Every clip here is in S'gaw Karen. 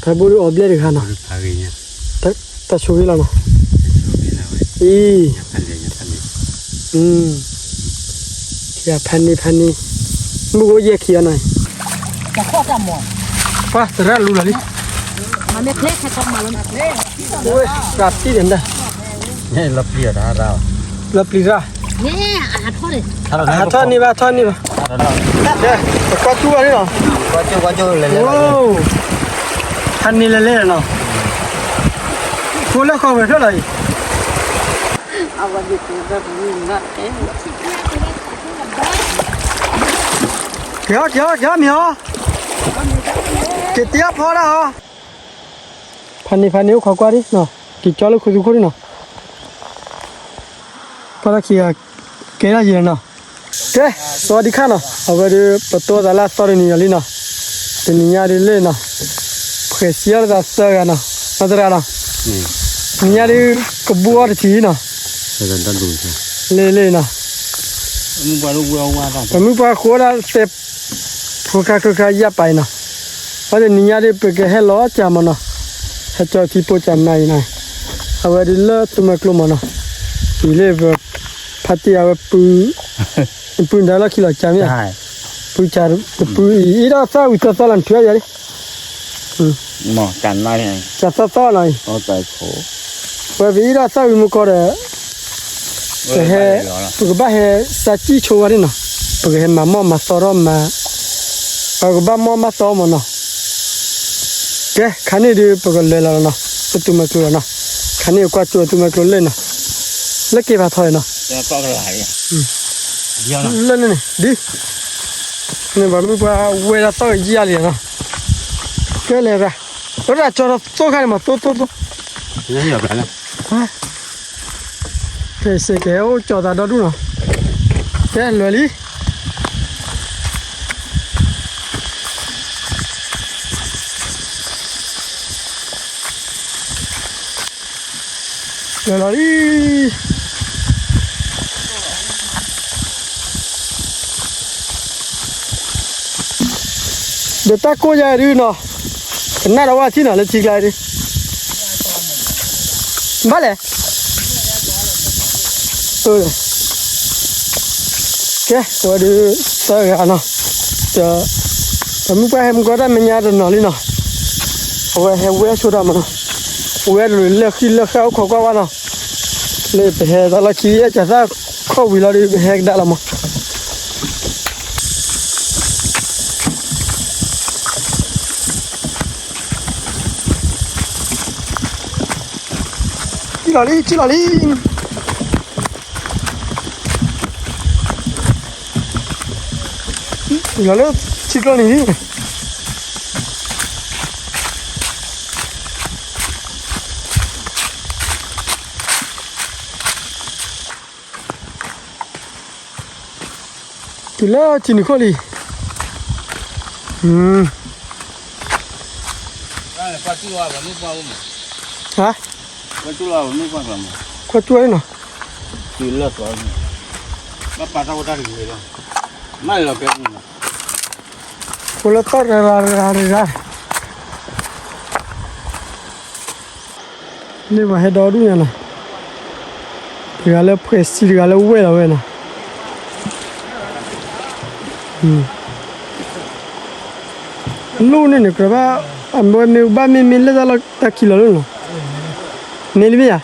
ဖဲဘိဒုးအီၤဘျဲၣ်တဂၤနီၤ, တၢ်ဆိၣ်ဂ့ၤလီၤနီၤ, အံၤ, ဖးန့ၢ်ဖးန့ၢ်, မုၢ်ဂိယဲၢ်ခံအီၤနီၤ, ပှၤသရၣ်လူလီၤလံ, ဝဲသးတံၢ်ဒီးဒၣ်, လီၤပျံၤရၣ်, ဟးထီၣ်န့ၢ်ဘၣ် ထီၣ်န့ၢ်ဘၣ်, ပကွၢ်တူၢ်ဘၣ်န့ၣ်လီၤ, ဟးန့ၢ်လဲၤလဲၤနီၤ, ဖိလၢဃီဝဲၤထၢၣ်လီၤအံၤ, က့ၤအီၤ က့ၤအီၤ က့ၤအီၤမ့ၢ်အီၤ, က့ၤတ့အီၣ်ဖီဒၣ်အီၤ, ဖးန့ၢ်ဖးန့ၢ်အိၣ်ခိးကွၢ်ဒံးနီၤ, က့ၤကၠီလၢခူသူခိၣ်ဒံးနီၤ, ကွၢ်လၢခံဂၤ ကဲထီၣ်ယံၤလီၤနီၤ, ကဲ, စဝၤဒံခါနီၤ, အဝဲဒုး ပတိၢ်သးလၢအသီတနံၤအီၤလံနီၤ, တနံၤညါဒုးလၢနီၤ, ဖှဲးစံအီၣ်လၢသးသၢဂၤနီၤ, နီၢ်သရၣ်နီၤ, တနံၤညါဒုး ကဘူၣ်အီၣ်တထံၣ်နီၤ, လၢလၢနီၤ, ပမုၢ်ပှၢ်ဃိဒၣ်သဲ ဖိခါချိခါယၢ်ပာ်အံၤနီၤ, ဘၣ်တနံၤညါဒုး ပကဟဲလီၤကၢ်မးနီၤ, ဟဲကၠီထံပိကၢ်မးအံၤနီၤ, အဝဲဒုးလၢသူမွဲကျိမးနီၤ, အံၤလၢပ ဖါတံၢ်အဝဲပုၢ်, ပုၢ်နၤလီၢ်ခံလီၤကၢ်မ့ၢ်ဧါ, ပုၢ်ကၢ်, ပပုၢ်အံၤ အ့ၣ်ဒိးသၣ်ဝံၤသၢသီလီၤ နထုးယၤလံ, ကၢ်သၢသီနီၤအံၤ, ဝဲပအ့ၣ်ဒိးသၣ်ဝံၤမူကီးဒီး ပဟဲ, ပကဘၣ်ဟဲစၢ်ကံၣ်ဆိဝဲဒၣ်နီၤ, ပကဟဲမၤမီၢ်မၤသီထီၣ်မး, ပကဘၣ်မီၢ်ဘၣ်သီမးနီၤ, ကဲ ခါန့ၣ်ဒုး ပကလဲၤလီၤလီၤနီၤ, လၢသူမွဲကျိလီၤနီၤ, ခါန့ၣ်ကွၢ်ကၠိသူမွဲကျိလၢနီၤ, လၢက့ၤဖးထီအံၤနီၤ, လၢန့ၣ်န့ၣ် ဒ်, န့ၣ်ပှၤမုၢ်ပှၢ်ဝဲဒၣ်သီၣ်ကယံာ်လံနီၤ, ကဲလဲၤရၣ်, ဝဲဒၣ်ကၠီထီၣ်သိခါန့ၣ်မး သိသိသိ ကဲစ့ၢ်ကီးအိၣ်ကၠီသးဒီဒူၣ်နီၤ, ကဲလွဲၢ်လံ, လွဲၢ်လီၤလံ ဒီးတၢ်ကိၢ်ယၤဒုးနီၤ, ကနၣ်ဒီးဝဲထံၣ်နီၤလၢထံကျါဒုး, ဘၣ်လဲၣ်, ကဲ အဝဲဒုး သၢဂၤနီၤ, ဒီး ပမုၢ်ပှၢ်ဟဲမုၢ်ကီၢ်တၢ်မဲာ်ညါတနီၤလံနီၤ, အဝဲဟဲဝဲဆိဒၣ်မးနီၤ, ဝဲဒၣ်လၢဃံလၢဃၢ်အိၣ်ခိးကွၢ်ဝဲနီၤ, လၢပဟဲသးလီၢ်ခံ အဲၣ်ကသၣ်ခီၣ်ဝံၤလီၤဒုး ပဟဲကဒါလီၤမး ထံၣ်လီၤလံ ထံၣ်လီၤလံ, လီၤလၢထံကျိနံၤလံ, တုၤလၢထံနုာ်ခိၣ်လံ, ဟါ, ကွၢ်ကၠူၣ်လီၤနီၤ, ဖိလၢသီၣ်ရၤရၤရၤရၤ လၢပှၤဟဲဒီဒူၣ်ညါနီၤ, တဂၤလၢဖှဲးစံ တဂၤလၢဝဲၢ်လီၤဝဲနီၤ, လူၢ်န့ၣ်န့ၣ် ကြၢးဘၣ်, အဝဲမ့ၢ်ဘၣ်မ့ၢ်မ့ၢ်လၢတၢ်လီၢ်တၢ်ခံလီၤလၢနီၤ, မ့ၢ်လံမ့ၢ်ယၤ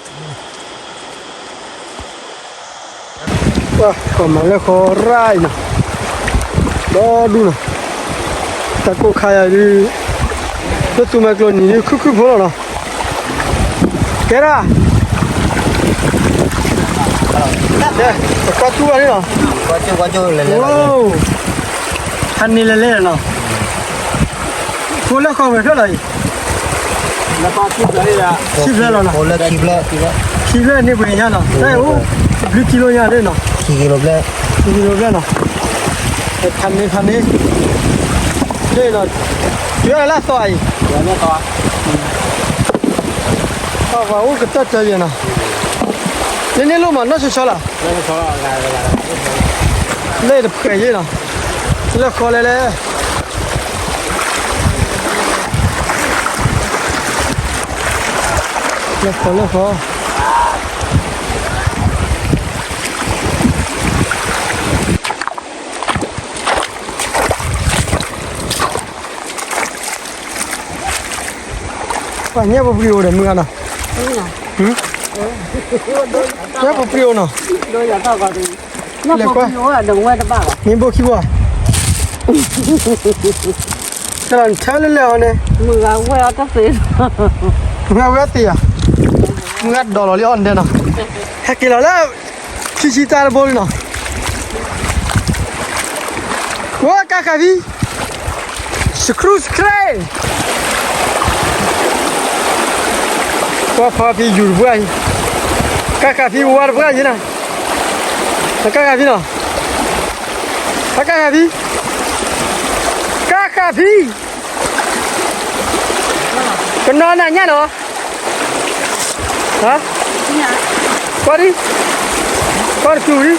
ပှၤကီၢ်မၤလၢဃီရၣ်အံၤနီၤ, ဒီဒူၣ်နီၤ, တၢ်ကိၢ်ခါယၤဒုး, လၢသူမွဲကျိနံၤဒုး ခုၣ်ခုၣ်ဖိလီၤနီၤ, ကဲဒၣ်, ကဲ, ပကွၢ်ထူၣ်ဘၣ်န့ၣ်နီၤ, ဟါန့ၣ်လဲၤလဲၤနီၤ, ဖိလၢဃီဝဲၤဖျၢၣ်လီၤအံၤ, ခံဖျၢၣ်လီၤနီၤ, ခံဖျၢၣ်န့ၣ်ပှ့ၤညါနီၤ, တၢ်အိၣ်, ဘျုးကံလိညါဒၣ်နီၤ, ခံကံလိဘျဲၣ်, ခံကံလိဘျဲၣ်နီၤ, ဖးန့ၢ်ဖးန့ၢ်, ဒ်နီၤ, တုၤလၢအသီအံၤ, ပှၤအိၣ်ကတၢၢ်တၢၢ်ယဲနီၤ, လၢန့ၣ်လိၣ်မးနီၢ်ဆီဆီလီၤ, လၢတဖှဲးယဲနီၤ, လၢဃီလဲၣ်လဲၣ် လၢဃီလၢဃီ ပှၤညၣ်ပပှ့ၤအိၣ်ဒီးမုၢ်ဂၤနီၤ, ညၣ်ပပှ့ၤအိၣ်နီၤ, လဲၤကွၢ်, မ့ၢ်ဘိခံဘိဧါ, ကဲလီၤနထၢလၢလဲၣ်အီၤန့ၣ်, မုၢ်ဂၤဝဲသ့ၣ်ယၤ, မုၢ်ဂၤဒိးလီၤလံအီၤနဒဲနီၤ, ဟဲက့ၤလီၤလၢ ခံဆံတၢ်တဘိလံနီၤ, ဝဲကါခးဖံ စခရူစခရ့, ကွၢ်ဖီဖံယူၤတပှၢ်အံၤ, ကါခးဖံဝါတပှၢ်ယဲနီၤ, ကါခးဖံနီၤ, ကါခးဖံ, ကါခးဖံ, ကနီၤနၤညၣ်နီၤ ဟါ, ကွၢ်ဒံ, ကွၢ်တကူၤဒံ,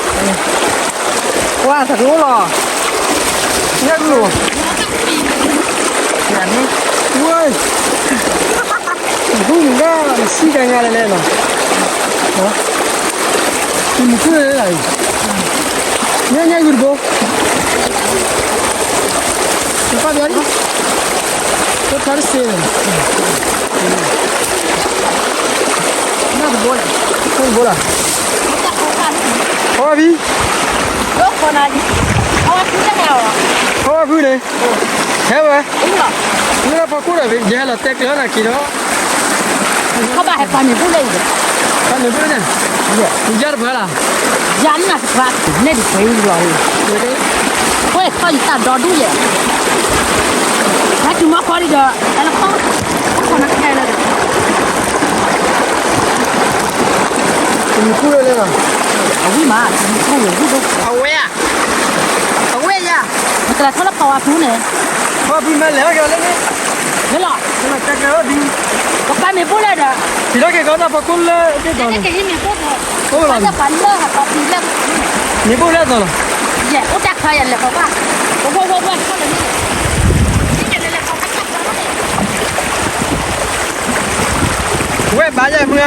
ကွၢ်သရိလီၤ, ညၣ်ကူၤ, ဝဲ, ဘူၣ်မုၢ်ဂၤ နစံၣ်ကညါလဲၣ်လဲၣ်နီၤ, မုၢ်ကူၤလဲၣ်လီၤအံၤ, ညၣ်ညၣ်ကူၤတဘိ နပၢ်ဘၣ်လံ, တခါတစ့န့ၣ်, နတဘိလဲၣ်, နတဘိလီၤ, ဟီဖံ, ဟီဖုန့ၣ်, ဟဲဝဲ, လၢဖီခိၣ်ဒီး ယဟဲလီၤတဲကျၢၤနၤက့ၤဒီး ခီဘၣ်ဟဲပာ်န့ၢ်ဘူၣ်လၢအံၤဒီး, ပာ်န့ၢ်ဘူၣ်န့ၣ်, ယၤတပှၤလီၤ, ယၤနၤတပှၤ, နဲၣ်တပှၤလီၤ, ဝဲခီယတၢ်ဒီဒူၣ်ယဲ, ဟဲတုၤမီၢ်ခီဒံးဒီး တၢ်လၢခီ, ခီနခဲလၢာ်ဒီး, တမံၤကူၣ်လၢလဲၣ်လီၤ, အဝံၣ်မး, တမံၤကူၣ်ယဝံၣ်ဒိၣ်, အဝဲဧါ, အဝဲယၤ, နကလဲၤထီၣ်လၢပှၤဝါဖူန့ၣ်, ပှၤဖူမ့ၢ်လဲၤဟဲက့ၤလၢန့ၣ်, လဲၤလီၤ, တဲကျၢၤဒ်, ကပာ်မ့ၢ်ဘိၣ်လဲၣ်ဒီး, ဖံးထီၣ်က့ၤကီးတၢ်ဖီခိၣ်လၢအသ့ၣ်တီၤန့ၣ်, ကဟံးမ့ၢ်ဘိၣ်ဒီး, ပာ်လၢဟးပာ်ဖံးလၢ, မ့ၢ်ဘိၣ်လၢအသီလီၤ, ယဲအိၣ်တၢ်ခါယလဲၤခီဘၣ်, ဝဲဝဲဝဲခီလၢန့ၣ်, လဲၤလဲၤလဲၤခီတၢ်ခါန့ၣ် ဝဲဘၣ်ယဲမုၢ်ဧါ,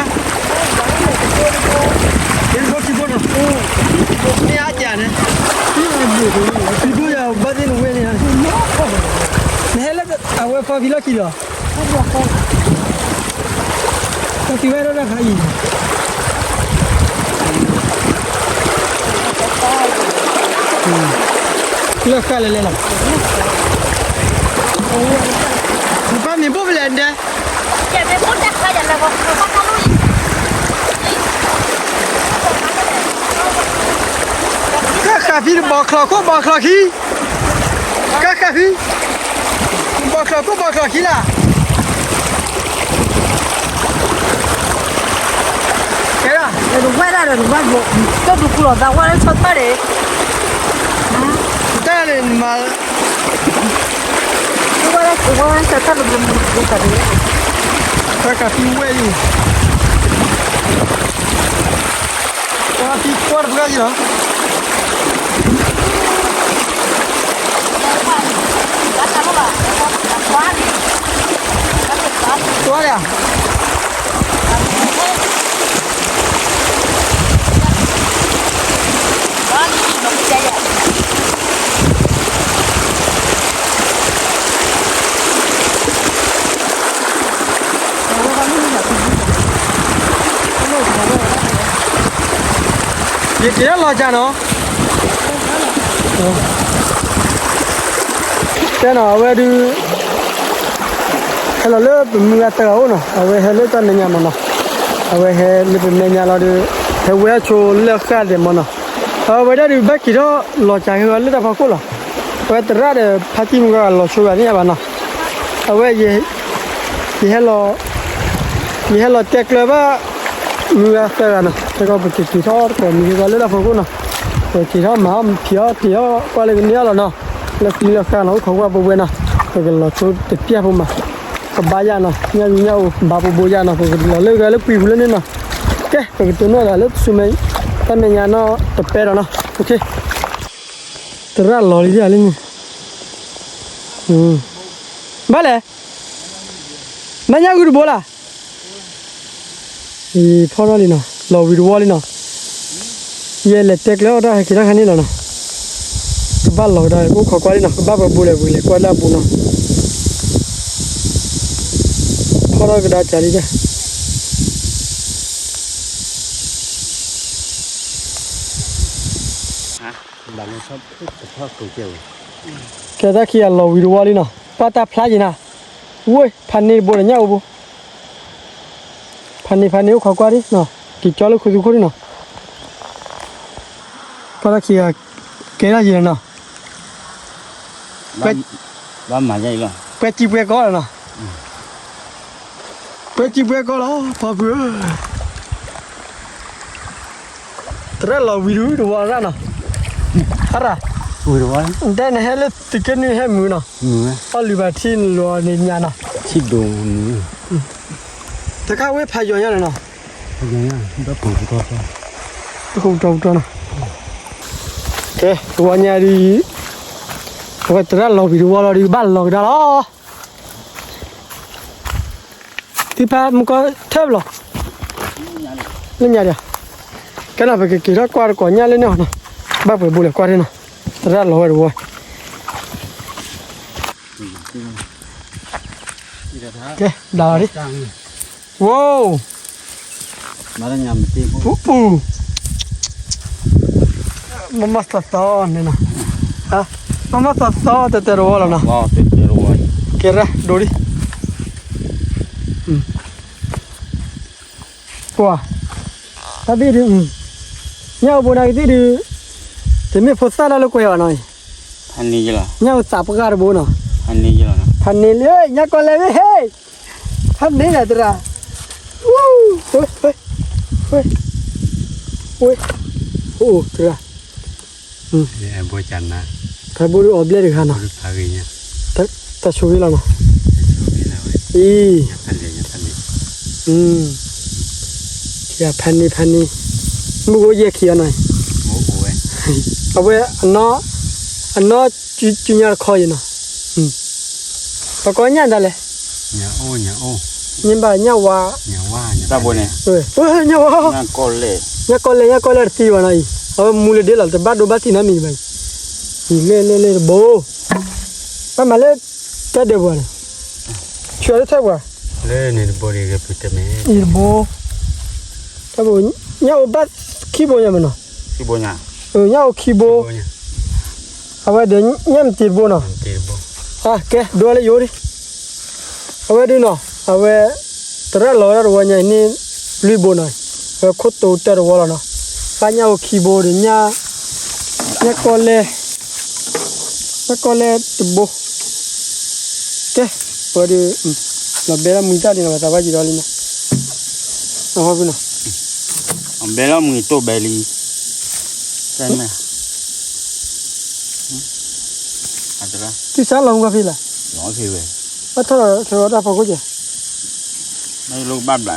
ယဖိခံဖိနီၤ, မ့ၢ်အါကၢ်န့ၣ်, ခံဖိယၤဘၣ်သ့ၣ်နဝဲန့ၣ်, နဟဲလၢအဝဲဖီဖံလီၢ်ခံလီၤ, ဖီဖံဝဲဒၣ်တၢ်ခါအံၤ, လၢဃာ်လဲၣ်လဲၣ်လီၤ, နပၢ်မ့ၢ်ဘိၣ်ဖဲလဲၣ်ဒဲ ကါဃာ်ဖံတဘီၣ်ချီၣ်ခိၣ်ဘီၣ်ချီၣ်ခံ, ကါဃာ်ဖံ, ဘီၣ်ချီၣ်ခိၣ်ဘီၣ်ချီၣ်ခံလၢ, ကဲဒၣ်, ဝဲဒၣ်ဒီး ကၠီဒူၣ်ကူလီၤသးဝဲလၢဆီတၢ်န့ၣ်, တၢ်န့ၣ်မၤ ဝဲဒၣ်ဝဲတၢ်တၢ်လၢဘျီမူတဘိသးန့ၣ်, တၢ်ကးသံဝဲအံၤ, တၢ်သံကွၢ်တပှၢ်အံၤလီၤ, ကွၢ်လၢ ယက့ၤလီၤကၢ်နီၤ, တဲနီၤ အဝဲဒုး ဟဲလီၤလၢပမုၢ်ဂၤတဂၤအိၣ်နီၤ, အဝဲဟဲလၢတၢ်မဲာ်ညါမးနီၤ, အဝဲဟဲလၢပမဲာ်ညါလီၤဒီး ဟဲဝဲဆိလၢဃာ်ဒဲးမးနီၤ, အဝဲဒၣ်ဒုးဘၣ်က့ၤထီၣ်လီၤကၢ်က့ၤဝဲလၢတၢ်ဖီခိၣ်လီၤ, အဝဲသရၣ်ဒီးဖါတံၢ်မုၢ်ဂၤလီၤဆိဂၤန့ၣ်ဘၣ်နီၤ, အဝဲ ယဟဲလီၤ ယဟဲလီၤတဲကျၢၤဘၣ် မုၢ်ဂၤသၢဂၤနီၤ, ခဲကီးပကက့ၤထီၣ်တကိးမံၤဂၤလၢတၢ်ဖီခိၣ်နီၤ, ပက့ၤထီၣ်မၤအီၣ်ဖံးအီၣ်တ့ၤအီၣ်ကွၢ်လၢကန့ၢ်အီၣ်လီၤနီၤ, လၢသံလၢဃာ်နီၤ အိၣ်ခိးကွၢ်ပဝဲနီၤ, ပကလီၤဆိတပျၢ်ဖိမး, ကဘါယၢ်နီၤ ညၣ်ဂံၢ်ညၣ်အိၣ်ဘါပဘိယၢ်နီၤ, ပကလီၤလၢဂၤလၢပှံၤပူၤလၢန့ၣ်နီၤ, ကဲ ပကတိၤနီၣ်ဂၤလၢတၢ်မဲာ်ညါနီၤ တပၢၢ်ဒီးနီၤ, သရၣ်လီၤလံလၢန့ၣ်, ဘၣ်လဲၣ် မ့ၢ်ညၣ်ဂုၢ်တဘိလၢ်, ဖီထီၣ်လံနီၤ, လီၤဝံၤတဝီလံနီၤ, ယဲလဲၤတဲကျဲအီၣ်တၢ်ဟဲက့ၤတၢ်ခါန့ၣ်လီၤနီၤ, ကဘၣ်လီၤကဒါ ကအိၣ်ခိးကွၢ်လံနီၤ, ကဘၣ်ပှဲၤဘူးလဲၣ်ဝံၤလဲၤကွၢ်လၢအဘူးနီၤ, ဖီထီၣ်ကဒါကလံတၢ် ကဲတၢ်ခံဂၤလီၤဝံၤတဝီလံနီၤ, ပှၢ်တၢ်ဖျါက့ၤနၤ, ဝ့ၢ် ဖးန့ၢ်တဘိဒီးညၣ်အိၣ်ဘိ, ဖးန့ၢ်ဖးန့ၢ်အိၣ်ခိးကွၢ်ဒံနီၤ, က့ၤကၠီလၢခူသူခိၣ်ဒံနီၤ, ပှၢ်တၢ်ခံဂၤ ကဲထီၣ်က့ၤလီၤနီၤ, ပှဲၤစံပှဲၤကီလီၤနီၤ, ပှဲၤစံပှဲၤကီလီၤ ဖီဖုဧၢ သရၣ်လီၤဝံၤဒုတဝီရၣ်နီၤ, အရၣ်, တဲနဟဲလၢသုးက့နွံဟဲမုာ်နီၤ, အီၣ်လုၢ်ဘၣ်ထံနလီၤန့ၣ်ညါနီၤ, တခါဝဲဖးယီၤညါလီၤနီၤ, ပကတီပတီနီၤ, ကဲ တဝီညါဒုး, အဝဲသရၣ်လီၤဝံၤတဝီလီၤဒုး ဘၣ်လီၤကဒါလီၤ သုဖါမုၢ်ကီၢ်ထၢၣ်ဘၣ်လီၤ, လၢညါဒီး, ကဲနီၤ ပကက့ၤထီၣ်ကွၢ်တကိးညၣ်လၢန့ၣ်ဟီနီၤ, ဘၣ်ပှဲၤဘူးလဲၤကွၢ်ဒၣ်နီၤ, သရၣ်လီၤဝဲတဝီ, ကဲ ဘျးလီၤဒံး, ဝိ, ပူၤပူၤ, မ့ၢ်မ့ၢ်သီသီန့ၣ်နီၤ, မ့ၢ်မ့ၢ်သီသီတဲတဲတဝီလီၤနီၤ, ကဲရၣ်ဒိဒံး ကွၢ်, တၢ်ဘ့ၣ်ဒုး, ညၣ်အိၣ်ဘိနၤကသံၣ်ဒုး, တမ့ၢ်ဖိသၣ်လၢလၢကွဲးဘၣ်နီၤ, ညၣ်အိၣ်သးပှၢ်တဘိနီၤ, ဖးန့ၢ်လၢညၣ်ကီၢ်လဲၣ်မ့ၢ်ဟ့ၣ်, ဖးန့ၢ်ယၤသရၣ်, ဝ့, ဝ့, အိၣ်သရၣ် ဖဲဘိဒုးအီၤဘျဲၣ်တဂၤနီၤ, တၢ်ဆိဂ့ၤလီၤနီၤ, အံၤ, ဖးန့ၢ်ဖးန့ၢ်, မုၢ်အိၣ်ယဲၢ်ခံအီၤနီၤ, အဝဲ, အနီၢ်စုညါတခီအံၤနီၤ, ပကိးညၣ်ဒ်လဲၣ်, ညၣ်ဘၣ်ညၣ်ဝါ, ညၣ်ဝါ, ညၣ်ကီၢ်လဲၣ် ညၣ်ကီၢ်လဲၣ်တသံဘၣ်နီၤအံၤ, အဝဲမူလၢဒ့လီၤ တဘၣ်ဒိဘၣ်ထံးနီတမံၤဘၣ်အံၤ, အံၤလဲၣ်လဲၣ်လဲၣ်တဘိ, ဘၣ်မၤလၢ တၢ်ဒဲးပှၤန့ၣ်, ဆှၢလၢထဲပှၤ, လၢန့ၣ်တဘိန့ၣ်, အံၤတဘိ, တၢ်ဘိ, ညၣ်အိၣ်ဘၣ်ခံဘိညါမ့ၢ်နီၤ, ညၣ်အိၣ်ခံဘိ, အဝဲဒီးညၣ်မတံၤတဘိနီၤ, ကဲ ဒိလၢယိၤဒံး, အဝဲဒုးနီၤ, အဝဲ, သရၣ်လီၤဝဲဒၣ်တဝီညါအံၤန့ၣ်, လွံၢ်ဘိနီၤ, အဝဲခိၣ်တိၤတၢၢ်တဝီလီၤနီၤ, ဘၣ်ညၣ်အိၣ်ခံဘိဒီး ညၣ်ကီၢ်လဲၣ်, ညၣ်ကီၢ်လဲၣ်တဘိ, ကဲ, ဝဲဒုး, လီၤဘဲလၢမှံတၢ်လံနီၤ ပသးဘၣ်ယံၤဒီးလံနီၤ, အဖီဖုနီၤ, ဘဲလၢမှံတိၢ်ဘဲလံ, သုဆါလီၤမူကဖံလၢ်, ဘၣ်ထီၣ်လီၤဆၢဝဲတၢ်ဖီခိၣ်ကဲ, ဘၣ်ဘ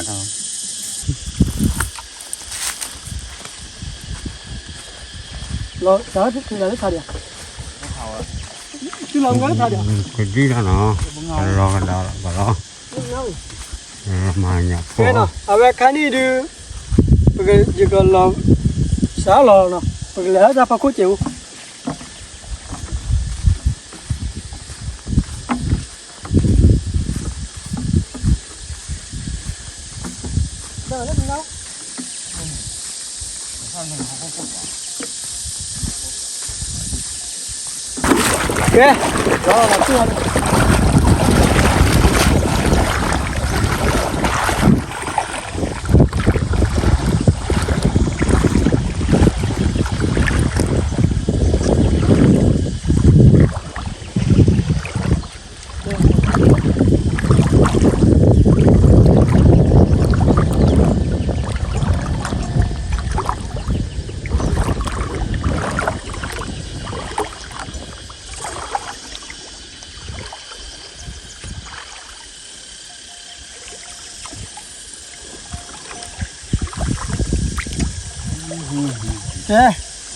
ျးထီၣ် လီၤ, လီၤလၢထါဒံး, သုလီၤမူလၢထါဒံး, ကဒံထီၣ်နီၤ, လီၤကဒီးလီၤ, မၤညၣ်ဖိ, အဝဲခါနံၣ်ဒုး, ပကယကလီၤ, စးလီၤနီၤ, ပကလဲၤလၢတၢ်ဖီခိၣ်ကဲးအိၣ် ကဲ, ကဲ, လီၤယ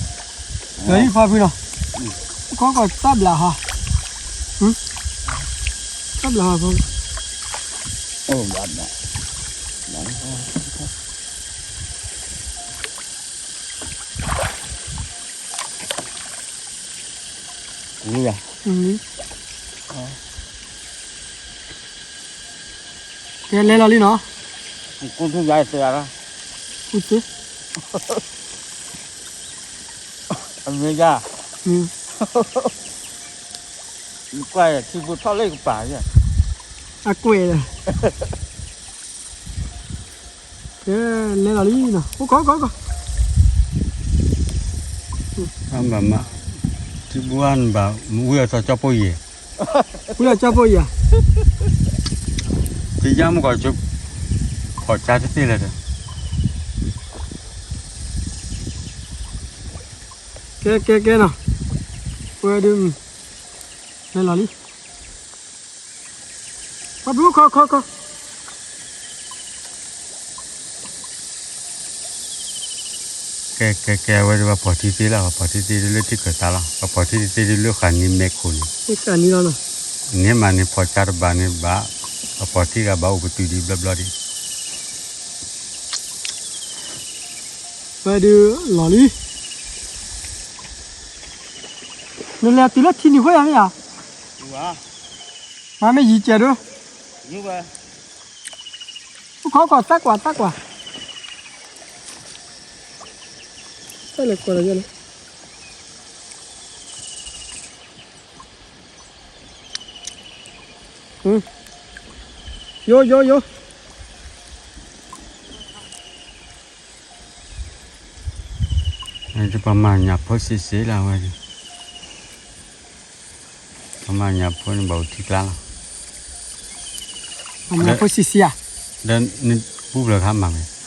ံၤဖါဖုနီၤ, ကီကီးတၢ်ဘျးဟါ, တၢ်ဘျးဟါဖါဖု, အိၣ်ဘျးဘျး, ဝံၤယၤ, ကဲလဲၤလီၤလံနီၤ, ကူၣ်ထူယၤသ့ၣ်, ကူၣ်သ့, အမ့ၢ်ယၤ, ကွၢ်ထံဖိထီၣ်လၢကပၤ, အကွဲးလၢ ကဲလဲၤလီၤလံနီၤ, အိၣ်ကီကီကီ, ဘၣ်မး, ထံဘိအါနဘၣ်, ဝံအီၤသီကၠီပိယံၤ, ဝံအီၤကၠီပိယံၤ, တယါမ့ၢ်ကီး, ဖီၣ်ကၠါတသ့လၢၤဒီး, ကဲကဲကဲနီၤ, ဝဲဒုး, လဲၤလီၤလံ ခီခီခီခီ, ကဲကဲကဲ အဝဲဒၣ်ပှၤဖီၣ်ထံသ့လီၤ, ပှၤဖီၣ်ထံသ့ဒ်လၢထံခၢၣ်သးလီၤ, ပှၤဖီၣ်ထံသ့ဒ်လၢဃာ်နံၤမဲာ်ခိၣ်န့ၣ်, န့ၣ်မးန့ၣ် ဖီၣ်ကၠါတဘၣ်န့ၣ်ဘၣ်, ပှၤဖီၣ်ထံဂၤဘၣ်အိၣ်ပတုာ်ဒံးဘျီဘျီဒံး ဝဲဒုးလီၤလံ, နလဲၤတုၤလၢထံနံၤဃိယၤမ့ၢ်ဧါ, မ့မ့ၢ်ယံၤကဲးဒိ, အိၣ်ခီကီးသးကွၢ်သးကွၢ်, တၢ်လဲၤကွၢ်လီၤယဲလီၤ. ယိယိယိ, ပမၤညၣ်ဖိစံးစ့လီၤဝဲ, ပမၤညၣ်ဖိန့ၣ်ဘၣ်အိၣ်ထံကျါလီၤ, ပမၤဖိစံးစ့ဧါ, ဒီးနပူၤဖျၢၣ်ခါမၤဝဲ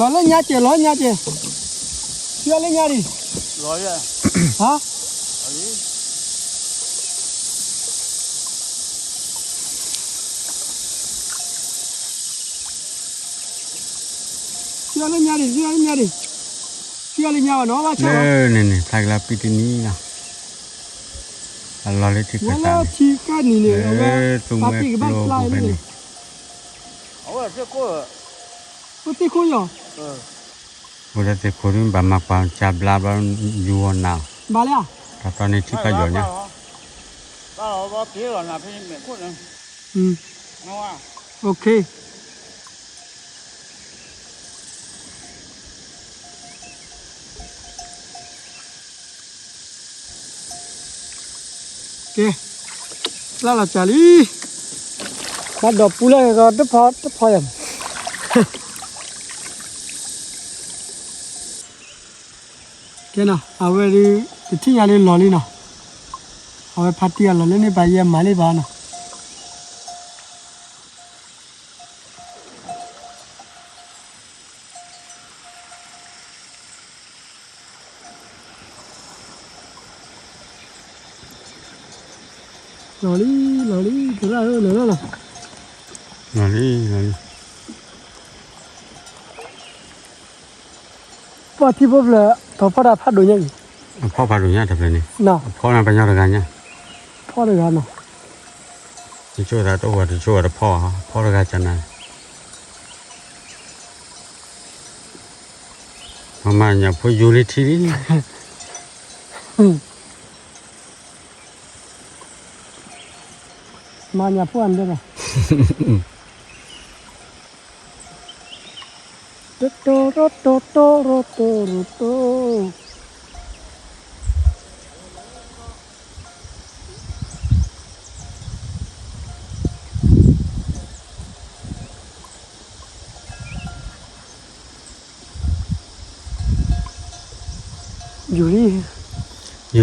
လီၤလၢညါကဲး လီၤညါကဲး, ဆံးအီၤလၢညါဒံး, ဟါ, ဆံးအီၤလၢညါဒံး ဆံးအီၤလၢညါဒံး, ဆံးအီၤလၢညါဘၣ်နီၤ ဘၣ်ဆၣ်, န့ၣ်န့ၣ် ဖျါကလါပံတနံၤလီၤ, အလီၤလၢထံခၢၣ်သးန့ၣ်, ထံကၢၣ်နံၤန့ၣ် အဝဲပာ်တ့ၢ်ကဘၣ်ဖျါလံန့ၣ်, အိၣ်သ့ၣ်ခိၣ်ယီၤ, အိၣ်လၢသ့ၣ်ခိၣ်ဒ်ဘၣ်မၤကွၢ်ကၢဘျါဘျီ, ယူၤအီၤနၤ, ဘၣ်လၢ, တၢ်တီန့ၣ်ထံၣ်ဖးယိာ်ညါ, ကဲ, လၢလီၤစၢ်လံ, ဘၣ်ဒီးပူလၢကီးတဖီတဖီယၤ, ကဲနီၤ အဝဲဒုး, တထံၣ်ညါဒုးလီၤလံနီၤ, အဝဲဖါတံၢ်အလီၤလၢန့ၣ်ပာ်ယဲမၤလံဘၣ်နီၤ လီၤလံ, လီၤလံ, သရၣ်ဧၢ, လီၤလီၤလီၤ, လီၤလံ, လီၤလံ, ပှၤထံဖိဖျၢၣ် ထီၣ်ဖီတၢ်ဖးဒိၣ်ညါအံၤ, အဖီဖးဒိၣ်ညါတဖျၢၣ်န့ၣ်, အဖီန့ၣ်ပညီတဂၤညါ, ဖီတဂၤနီၤ, တဆိၣ်သးတအိၣ်ဘၣ် တဆိၣ်ဘၣ်တဖီဘၣ်, ဖီတဂၤကနၤ မၤညၣ်ဖိယူၤလံထံလံ, မၤညၣ်ဖိအဒဲးဘၣ်, တတီရီတီတီရီ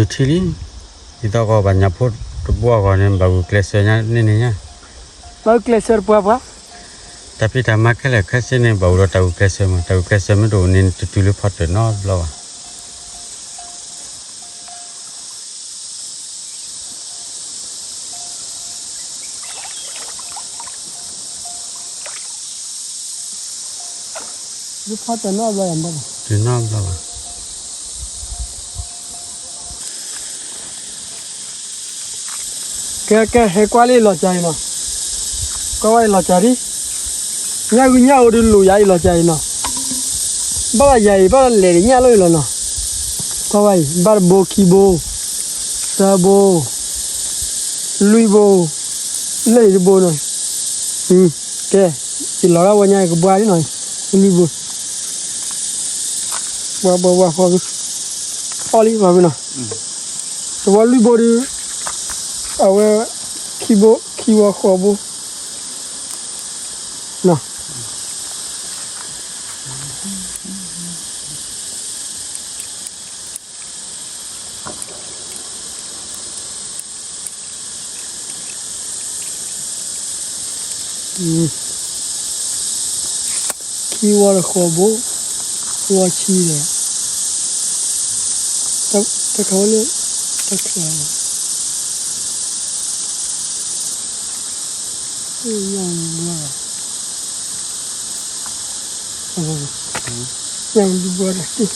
တီရီတီ ယူၤလံ, ယူၤထံလံ, ဒ်သိးကီးဘၣ်ညၣ်ဖိတဘိအဂီၢ်န့ၣ် ဘၣ်ဂုာ်ကျဲးစၢးညါန့ၣ်န့ၣ်ညါ, ဘၣ်ဂုာ်ကျဲးစၢးတပှၤပှၤ, တၢ်ဖံးတၢ်မၤခဲလၢာ်ခဲဆ့န့ၣ် ဘၣ်အိၣ်ဒီးတၢ်ဂုာ်ကျဲးစၢးမး, တၢ်ဂုာ်ကျဲးစၢးမ့ၢ်တအိၣ်န့ၣ် တတုၤလၢဖီတၢၣ်နီတဘျီဘၣ်. ဖီတၢၣ်နီတဘျီဘၣ်, တနီတဘျီဘၣ်. ကဲကဲ ဟဲကွၢ်လၢလီၤစၢ်အံၤနီၤ, ကွၢ်ဝဲလီၤစၢ်ဒံ, ညၣ်ဂုၢ်ညၣ်အိၣ်ဒုးလိၣ်ယၤအံၤလီၤစၢ်အံၤနီၤ, ဘၣ်လၢယၤအံၤ ဘၣ်လၢလဲၤတညၣ်လီၤအံၤလီၤနီၤ, ကွၢ်ဝဲအံၤ ဘၣ်တဘိခံဘိ, သၢဘိ, လွံၢ်ဘိ, လၢအံၤတဘိနီၤ, ကဲ, ယလီၤဒၣ်ဝဲညါအံၤကဘှါလံနီၤ, လွံၢ်ဘိ, ဘှါဘှါဘှါဃီ, အီၣ်လံဘၣ်ဖုနီၤ, တဝီလွံၢ်ဘိဒီး, အဝဲ, ခံဘိ, ခံဝီဃီဘိ, နီၤ ခံဝီတဃီဘိ, ဝီဆံဒီး, တခါဝဲလၢ, တခါ, ညၣ်, ညၣ်ဒူဘီတက့ၢ်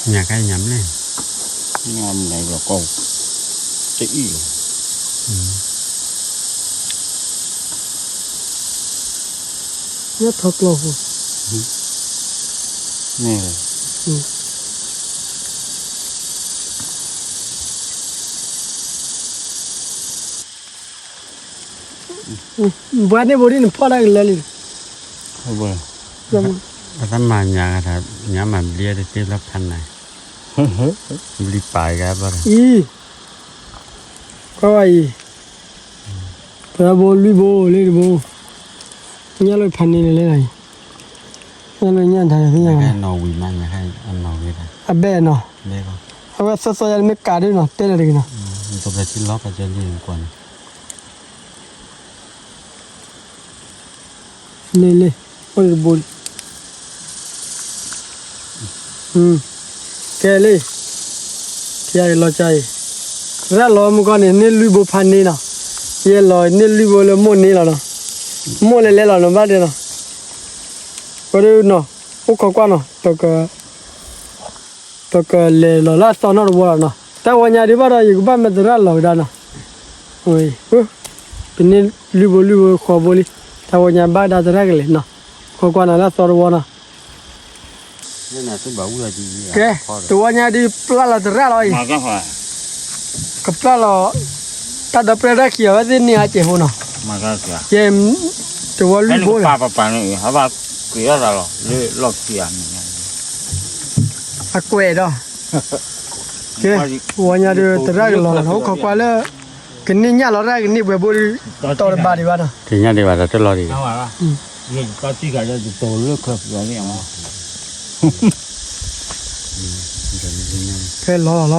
ညၣ်ကါညၣ်မ့ၢ်, ညၣ်မ့ၢ်လီၤကီၢ်, တအံၣ်လီၤ, ညၣ်ထီကျီၢ်ဖိ, မ့ၢ် ဘှါန့ၢ်ဘိဒ်နဖီၣ်တၢ်ကလၢာ်လံ, အသးမၤညါ, ညါမၤဘျံတသ့လၢဖးနၤ, ဘျံပာ်ဂၤဘၣ်, အံၤ, ကွၢ်ဝဲအံၤ, သၢဘိလွံၢ်ဘိလၢတဘိ, ညၣ်လၢဖးန့ၣ်လၢလၢအံၤ, ညၣ်လၢညၣ်ထါသ့ၣ်ညါ, အဘဲနီၤ, အဝဲသီသီယါတမ့ၢ်ကးဒ်နီၤ တဲလၢတဂ့ၤနီၤ လ့လ့, အိၣ်တဘိလံ, ကဲလံ, ထံအံၤလီၤကါအံၤ, ရၣ်လီၤမုၢ်ကီၢ်န့ၣ် န့ၢ်လွံၢ်ဘိဖးန့ၢ်နီၤ, ယဲလီၤန့ၢ်လွံၢ်ဘိလၢမိၢ်န့ၢ်လီၤနီၤ, မိၢ်လဲၤလဲၤလီၤနီၤ ဘၣ်တဲနီၤ, ဝဲဒၣ်နီၤ, အိၣ်ခိးကွၢ်နီၤ, ပကလဲၤလီၤလၢအသီနီတဝီလီၤနီၤ, တၢ်ဝီညါဒုးဘၣ်ဒီး ယကဘၣ်မ့ၢ်သရၣ်လီၤကဒါနီၤ, ပန့ၢ်လွံၢ်ဘိလွံၢ်ဘိဃီဘိလံ, တၢ်ဝီညါဘၣ်ဒါသရၣ်ကလဲၤနီၤ, ခိးကွၢ်နီၤလၢအသီတဝီနီၤ, ကဲ, တဝီညါဒုးပျၢ်လီၤသရၣ်လီၤအံၤ, ကပျၢ်လီၤ, တၢ်ဒီပျဲၢ်တၢ်ခံးအီၤဝဲသ့ၣ်န့ၢ်အစဲးဖိနီၤ, ကဲ, တဝီလွံၢ်ဘိလီၤ အကွဲးဒီး, ကဲ, ဝီညါဒုးသရၣ်ကလီၤလီၤနီၤ, အိၣ်ခိးကွၢ်လၢ, ကန့ၢ်ညၣ်လီၤတၢ်ကန့ၢ်ပှဲၤဘိဒုး, တီၤတဘၣ်ဒံးဘၣ်နီၤ, ကညၣ်ဒံးဘၣ်ဒီးတလီၤဒံး, ဖဲလီၤလီၤလီၤ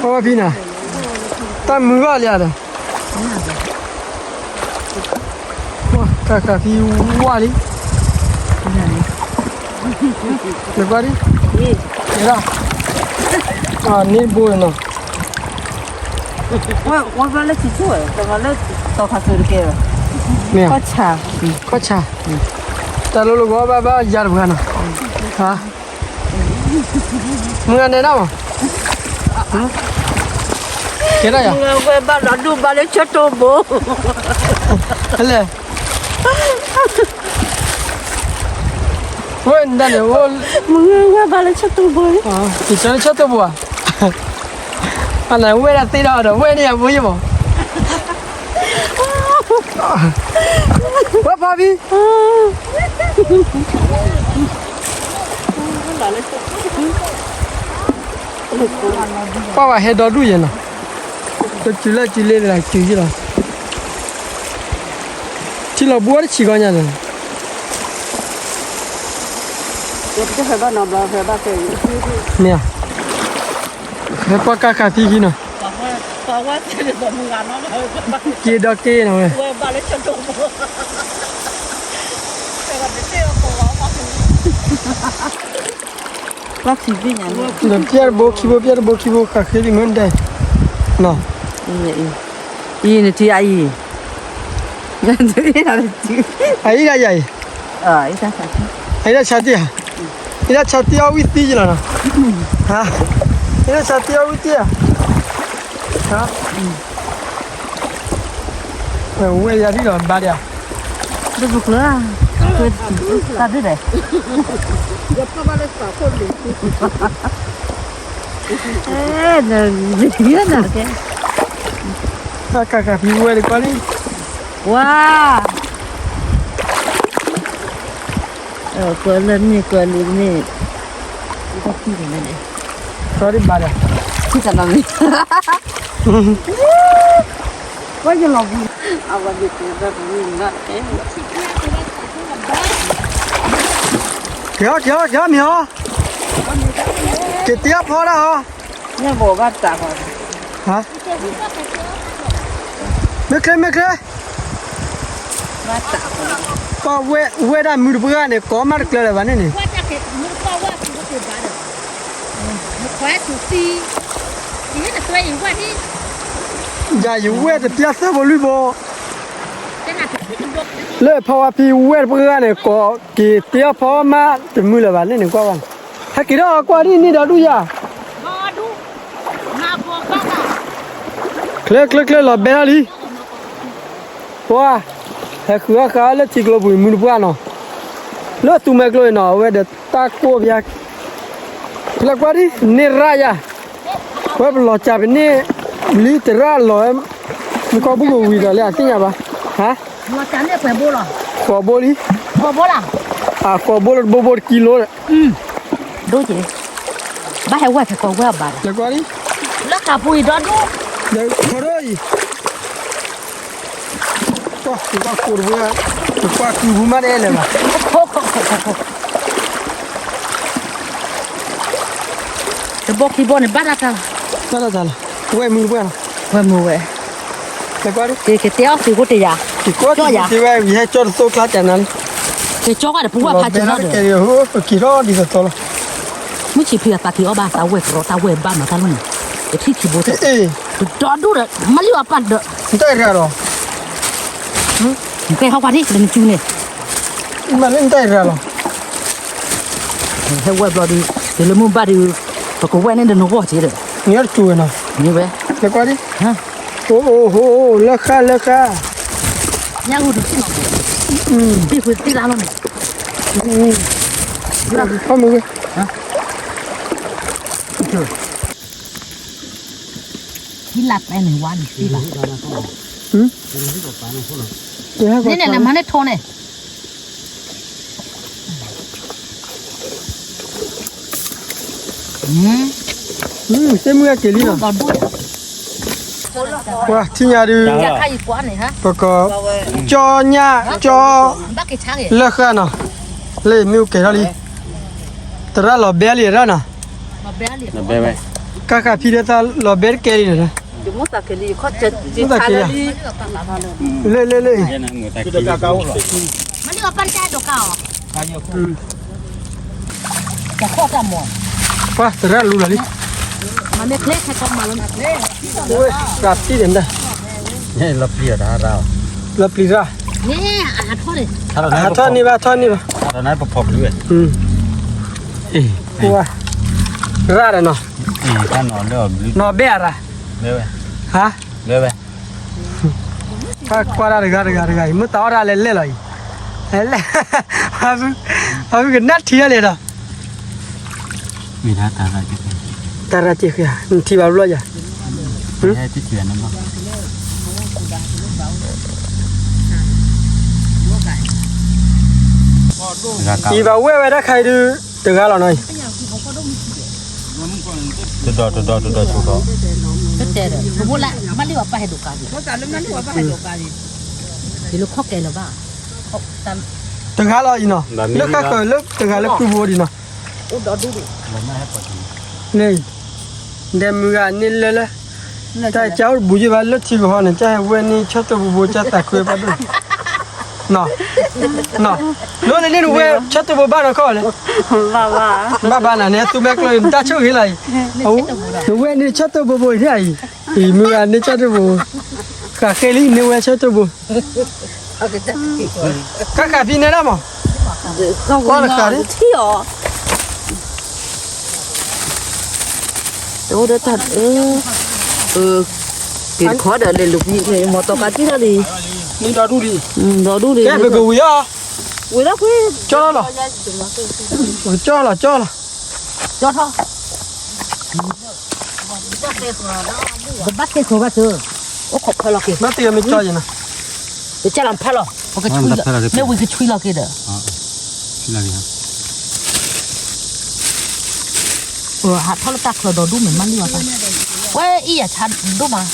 ဝဲ ပဝဲဖံနၤ, တၢ်မုာ်ဘၣ်လံဧါဒီး, ကၣ်ကၣ်ဖံဝါလံ, နကွၢ်ဒ်, န့ၢ်ဘိနီၤ, ဝဲဘၣ်လၢထံဆိၣ်ဝဲ, တဂၤလၢတီၤခါစိတကဲဘၣ်, မ့ၢ်, ခီၣ်ဆၣ်, တၢ်လိၤလိၤကီဘၣ်ဘၣ်ယၤတပှၤနီၤ, မုၢ်ဂၤနဲဒၣ်မး, ကဲဒၣ်ယၤ, ဝဲဘၣ်လီၤဒူၣ်ဘၣ်လၢဆၢတိၢ်ဘိ, လဲၣ်, ဝဲဒၣ်န့ၣ်, မုၢ်ဂၤဘၣ်လၢဆၢတိၢ်ဘိ, ယဆၢလၢဆၢတိၢ်ဘိဧါ, အန့ၣ်ဝဲဒၣ်သ့ဒီးဒီးဝဲန့ၣ်ယဘိယဘီ ဝဲဖးဖံ, ပှၢ်ဝဲဟဲဒီဒူၣ်ယဲၢ်နီၤ, ကစုလၢစုလ့လၢစုယ့ၢ်လီၤ, ထံလီၤဘှီတဆံးကီညါန့ၣ်, မ့ၢ်ဧါ, ဟဲကွၢ်ကၣ်ဃာ်သံခံနီၤ, က့ဒီက့နီၤဝဲ, ပျဲၢ်တဘိခံဘိ ပျဲၢ်တဘိခံဘိ ဃာ်ဃ့လံမ့ၢ်ဒဲး, အံၤနထံအံၤ, အံၤဒၣ်ယၤအံၤ, အံၤဒၣ်ဆါတံၢ်ဧါ, အံၤဒၣ်ဆါတံၢ်အီၣ်ဝံၣ်သံယလီၤနီၤ, ဟါ, အံၤဒၣ်ဆါတံၢ်အီၣ်ဝံၣ်သံဧါ, ဟါ, ဝဲယၤဒ်ဒီးဘါဒၣ်ဧါ, ဒ်ပကျၢၤ, တၢ်ဒ်လဲၣ်, အဲ, နကဲ, တၢ်ကးကးဖံဝဲတကွၢ်လံ, ဝါ ကွၢ်လၢမ့ၢ်ကွၢ်လံမ့ၢ်, တၢ်ထံၣ်န့ၣ်, ကီဒံးဘၣ်ဒီး, ထံၣ်သးနီၢ်မ့ၢ်, ဝဲယလီၤဘူး, အဝဲဒ်တဲဒၣ်တမ့ၢ်နီၢ်တဲ, က့ၤဟီက့ၤဟီက့ၤဟီမ့ၢ်ဟီ, က့ၤတ့အီၣ်ဖီဒၣ်ဟီ, မ့ၢ်ဘၣ်ဘၣ်တၢ်ဟီ, မ့ၢ်ချ့မ့ၢ်ချ့ ပှၤဝဲဒၣ်မုၢ်တပှၢ်န့ၣ် ကိးမးတကျၢၤလၢၤဘၣ်န့ၣ်န့ၣ်, ယၤယဝဲၢ်တပျၢ်သၢဘိလွံၢ်ဘိ, လၢဖီဝါဖံဝဲၢ်တပှၢ်န့ၣ် ကိးက့ၤတ့အီၣ်ဖီမးတမုာ်လၢၤဘၣ်န့ၣ်န့ၣ် ကွၢ်ဘၣ်, ဟဲက့ၤထီၣ်ကွၢ်ဒ်န့ၣ်ဒီးဒူၣ်ယၤ ချ့ချ့ချ့လီၤဘဲထီၣ်လံ, ပှၤ, ဟဲဃုအီၣ်ဃာ်အီၣ်လၢထံကျိပူၤမုၢ်တပှၢ်နီၤ, လၢသူမဲကျိအံၤနီၤ အဝဲဒီးတၢ်ကိၢ်ဖၠါ, လဲၤကွၢ်ဒ်န့ၣ်ရၣ်ယၤ, ဝဲပလီၤစှၤပန့ၢ်, လံတရၣ်လီၤ, မုၢ်ကီၢ်ဘူၣ်ကဝံၤဒီးလၢအသ့ၣ်ညါဘၣ်, ဟါ, ဃိးဘိလံ, ဃိးဘိလၢတဘိဘိတကံလိဒီး ဒိက့ၤ, ဘၣ်ဟဲဝဲဖဲကိးဝဲအဘၣ်ဒီး, လၢခးပူၤအံၤဒီဒူၣ်, ခီဒိအံၤ, ကွၢ်ကိးတဘိ, ကွၢ်ကုပူၤမးတအဲၣ်လၢၤဘၣ်, တဘိခံဘိန့ၣ်ဘၣ်တၢ်တၢ်, ဘၣ်တၢ်တၢ်လီၤ, ဝဲမုၢ်တပှၢ်လီၤ, ဝဲမုၢ်ဝဲ က့ၤကတဲအီၣ်သံးဖိတယၤ, က့ၤကီၢ်သံးဖိတ့ဝဲ ဝံၤဟဲကၠီတသိးချါတၢ်နၤလံ, က့ၤကီၢ်ဝဲဒီးပဝဲဖးက့ၤထီၣ်ဒီး, က့ၤထီၣ်ဒ်သိးသိးလီၤ, မုၢ်ဆံးဖံးအသးက့ၤအီၣ်ဘၣ်သးဝဲကရီ တၢ်ဝဲဘၣ်မၤတၢ်လီၤန့ၣ်, တထံၣ်ခံဘိ, တဒီဒူၣ်ဒီး မၤလံအီၤပၢ်ဒီး, နတဲရၣ်လီၤ, နတဲဟီၣ်ကွၢ်ထံၣ် နမ့ၢ်ကၠူန့ၣ်, မၤလၢနတဲရၣ်လီၤ, ဟဲဝဲဘျီဒီး, ယလၢမုၢ်ဘၣ်ဒီး, ပကဝဲၢ်န့ၣ်ဒီးနဂီၢ်က့ၤဒီး, နတကၠူဝဲနီၤ, မ့ၢ်ဝဲ, နကွၢ်ဒ်, အိၣ်အိၣ်အိၣ် လၢဃာ်လၢဃာ်, ညၣ်ဂူၤတထံၣ်နီၤ, ဘ့ၣ်ဖုတံၢ်လါလီၤန့ၣ်, ဖီမုၢ်ဝဲ, ဟံးလၢပဲန့ၣ်ဝါန့ၣ်သ့ဘၣ်, န့ၣ်န့ၣ် နမၤန့ၢ်ထိန့ၣ် သ့ၣ်မုၢ်အက့ၤလံလီၤ, ပှၤထံၣ်ညါဒုး, ပက, ကၠီညၣ်ကၠီ, လၢဃာ်နီၤ, လၢမ့ၣ်အူကဲၤထီၣ်လံ, သရၣ်လီၤဘဲလံရၣ်နီၤ, ကၣ်ဃာ်ဖံဒီးသးလီၤဘဲတကဲလံနီၤ, လၢလၢလၢ, ပှၤသရၣ်လူလီၤလံ, ဝဲ, ကးတံၢ်န့ၣ်ဒၣ်, လီၤပျံၤရၣ်, ဟးထီၣ်န့ၢ်ဘၣ်ထီၣ်န့ၢ်ဘၣ်, ပဖီၣ်ပျံၤဝဲ, ဝဲ, ရၣ်ဒီးနီၤ, နီၤဘဲအရၣ်, ဟါ, ကွၢ်တၢ်တဂၤတဂၤတဂၤအံၤ မ့ၢ်တၢ်အီၣ်တၢ်လဲၤလဲၣ်လီၤအံၤ, လဲၤ, အဝဲကနၣ်ထံၣ်ဒၣ်လဲာ်ဒီး, တၢ်ရၣ်စ့ၢ်ဃီဧါ, နထံၣ်ဘၣ်ဘျီယၤ, အံၤဘၣ်ဝဲဝဲဒၣ်ခါအံၤဒုး, တဂၤလီၤနီၤအံၤ တဒီးတဒီးတဒီးဆိဒီး, တတဲဒီး ပဘိလၢမၤလံအီၤပၢ်ဟဲဒိးကါဒံး, တဂၤလီၤအံၤနီၤ, လၢဃၣ်ဃၢၤလၢတဂၤလၢကုၢ်ဘိဒံးနီၤ, န့ၣ်, ဒဲမုၢ်ဂၤန့ၣ်လၢလၢ, တၢ်ကအိၣ်တဘူးယဲၢ်ဘၣ်လၢထံကဟီန့ၣ် ကဟဲဝဲန့ၣ်ဆၢတိၢ်ပူၤပူၤ ကသးခုပှၤဒိၣ်, နီၤ, နီၤ, နအိၣ်လၢန့ၣ်နဝဲဆၢတိၢ်ပူၤဘၣ်နီၤခီလဲၣ်, ဘၣ်ဘၣ်နၤန့ၣ် သူမဲာ်ကျိၤန့ၣ် တၢ်ဆိၣ်ဂ့ၤလီၤအံၤ, နဝဲန့ၣ်ဆၢတိၢ်ပူၤပူၤအံၤန့ၣ်အံၤ, အံၤမုၢ်ဂၤန့ၣ်ဆၢတိၢ်ပူၤ, ဃာ်ဃ့လံ နဝဲဆၢတိၢ်ပူၤ, ကၣ်ဃာ်ဖံန့ၣ်ဒၣ်မး, ကွၢ်တခါန့ၣ် တအိၣ်ဒီးတၢ် က့ၤတခီဒီးလဲၤလူၤကွံ မီၤတီၤကါတံၢ်ထီၣ်လံ, ဒီဒူၣ်လံ, ဒီဒူၣ်လံ, ပကဝံၤအီၤ, ဝံၤလီၤကွံ, ကၠီလီၤ, ကၠီလီၤ ကၠီလီၤ, ကၠီထီၣ် ပဘၣ်သ့ၣ်ဃိဘၣ်သု, အိၣ်ခိးဖၢလီၤက့ၤ, ဘၣ်သ့ၣ်မ့ၢ်ကၠီယဲၢ်နီၤ, ပကဲလီၤဖၢလီၤ, မ့ၢ်ဝံၤကဆွံလီၤက့ၤဒီး, ဟးထီၣ်လၢတၢ်ချၢဒီဒူၣ်မ့ၢ်မးလံဘၣ်, ဝဲအံၤယၤဆါဒိၣ်မး,